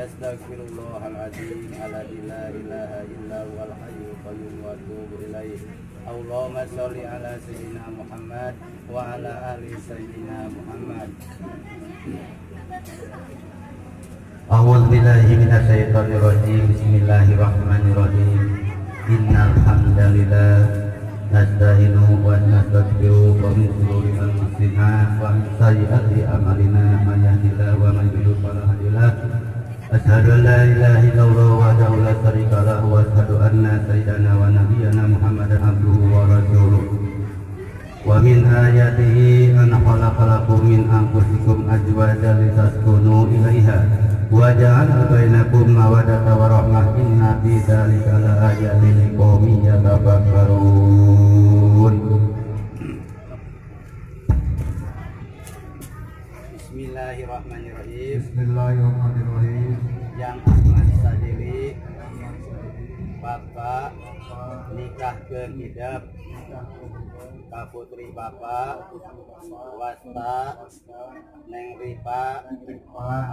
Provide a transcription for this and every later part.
Astaghfirullahal azim alladzi la ilaha illa huwal hayyul qayyum wa atubu ilaih. Allahumma sholli ala sayyidina Muhammad wa ala ali sayyidina Muhammad. A'udzu billahi minasyaitonir rajim. Bismillahirrahmanirrahim. Innal hamdalillah nasta'inu wa nastaghfiruh wa min shururi anfusina wa min sayyiati a'malina, may yahdihillahu wa may yudlil fala hadiyalah. Asyhadu an la ilaha illallah wahdahu la syarika lahu wa asyhadu anna sayyidana wa nabiyyana Muhammadan abduhu wa rasuluh. Wa min ayatihi an khalaqa lakum min anfusikum azwajan litaskunu ilaiha wa ja'ala bainakum mawaddata wa rahmah, inna fi dzalika laayatin liqaumin yatafakkarun. Bismillahirrahmanirrahim. Bismillahirrahmanirrahim. Yang Ahmad Sadili, Bapak nikahkeun hidep ka putri Bapak, wasta Neng Ripa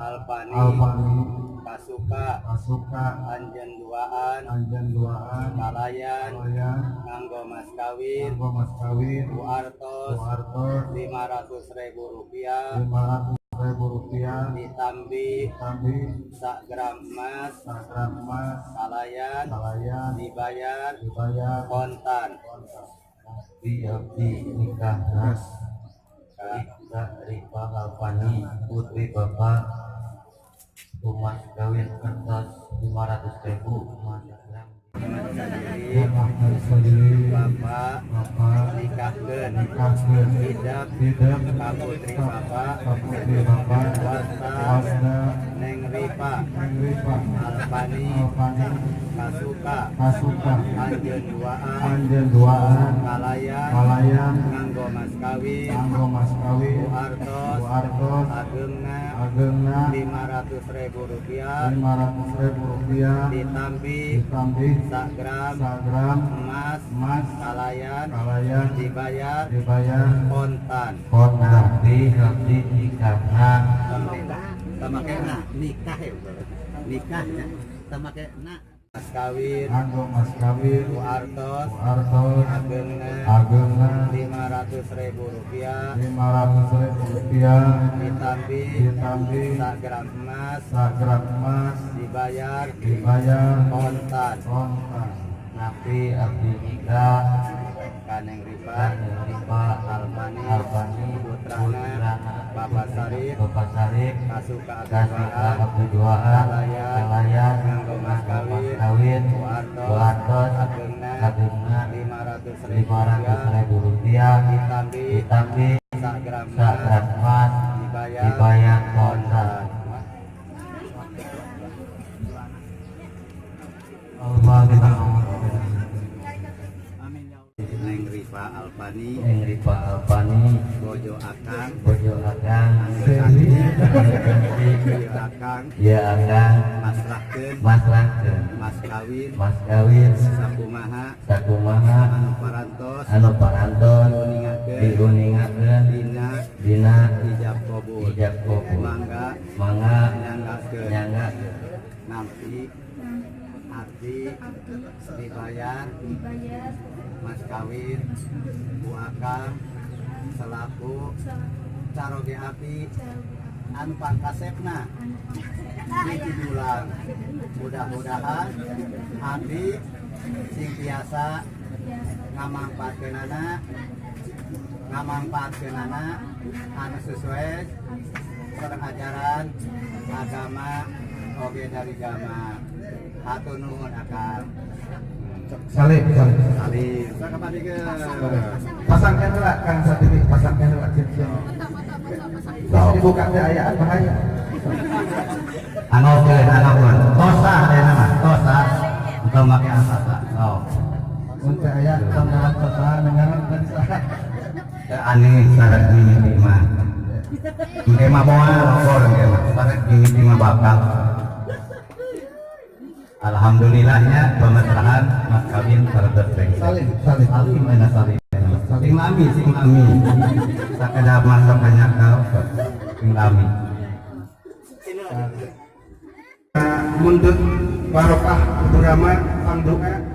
Alfani, Alfani, kasuka Kasuka anjeun duaan anjeun duaan kalayan kalayan nganggo mas kawin nganggo mas kawin ku artos ku artos 500 ribu rupiah 500 ribu rupiah ditambi ditambi sak gram emas sak gram emas kalayan kalayan dibayar dibayar kontan. Abdi, abdi nikah ka Ripa Alfani, putri Bapak, ku mas kawin kertas 500 ribu emas gram. Sadili, Ahmad Sadili, Bapak Bapak nikahkeun nikahkeun hidep hidep ka putri Bapak, ka putri Bapak, wasta wasta Neng Ripa Neng Ripa Alfani, Alfani, kasuka kasuka anjeun duaan anjeun duaan kalayan kalayan nganggo mas kawin nganggo mas kawin ku artos ku artos agengna agengna 500 ribu rupiah 500 ribu rupiah ditambi ditambi sak gram sak gram emas emas kalayan kalayan dibayar dibayar kontan. Kontan. Abdi, abdi nikahna Sama kena nikah ya, nikahnya sama kena mas kawin nganggo mas kawin ku artos ku artos agengna agengna 500 ribu rupiah 500 ribu rupiah ditambi ditambi sak gram emas sak gram emas dibayar dibayar kontan. Kontan. Abdi, abdi nikah ka Neng Ripa ka Neng Ripa Alfani, Alfani, putrana Bapak Sarip, Bapak Sarip, kasuka kasuka duaan abdi duaan kalayan kalayan nganggo mas kawin kawin ku artos ku artos agengna agengna 500 ribu 500 rupiah ribu rupiah ditambi ditambi sak gram sak emas gram emas dibayar dibayar kontan. Al-Fatihah. Amin ya Allah. Neng Ripa Alfani, Neng Ripa Alfani, bojo akang bojo akang anu Seri. Cantik, ieu akang ya akang masrahkeun masrahkeun mas kawin mas kawin sakumaha sakumaha anu parantos anu parantos diuningakeun diuningakeun dina dina ijab kabul. Ijab kabul. Mangga Mangga nyanggakeun. Nyanggakeun. Nampi abdi dibayar dibayar mas kawin ku akang selaku caroge abdi anu pangkasepna di Cidulang. Mudah-mudahan abdi sing tiasa ngamangpaatkeunana anu sesuai sareng ajaran agama oge dari agama. Hatur nuhun, akang. Salim, salim. Salim. Sakepadikeun. Pasangkan heula, Kang Satiri, pasangkan heula cicing. Dibuka teh ayaan bahaya. Anggokeun, anggokeun. Tosa teh nama, tosa. Entong make asasa. Oh. Mun teh aya tong lewat tosa nengaran teh saha. Teu aneh syarat mimiti mah. Engke mah moal lokor engke mah. Syarat mimiti mah bakal. Alhamdulillahnya pemesraan mas kawin selesai. Salim, salim. Salim mana salim. Sing lami, sing lami. Sakedap masuk banyak kau. Sing lami. Mundut barokah, kudu rama pangdoa.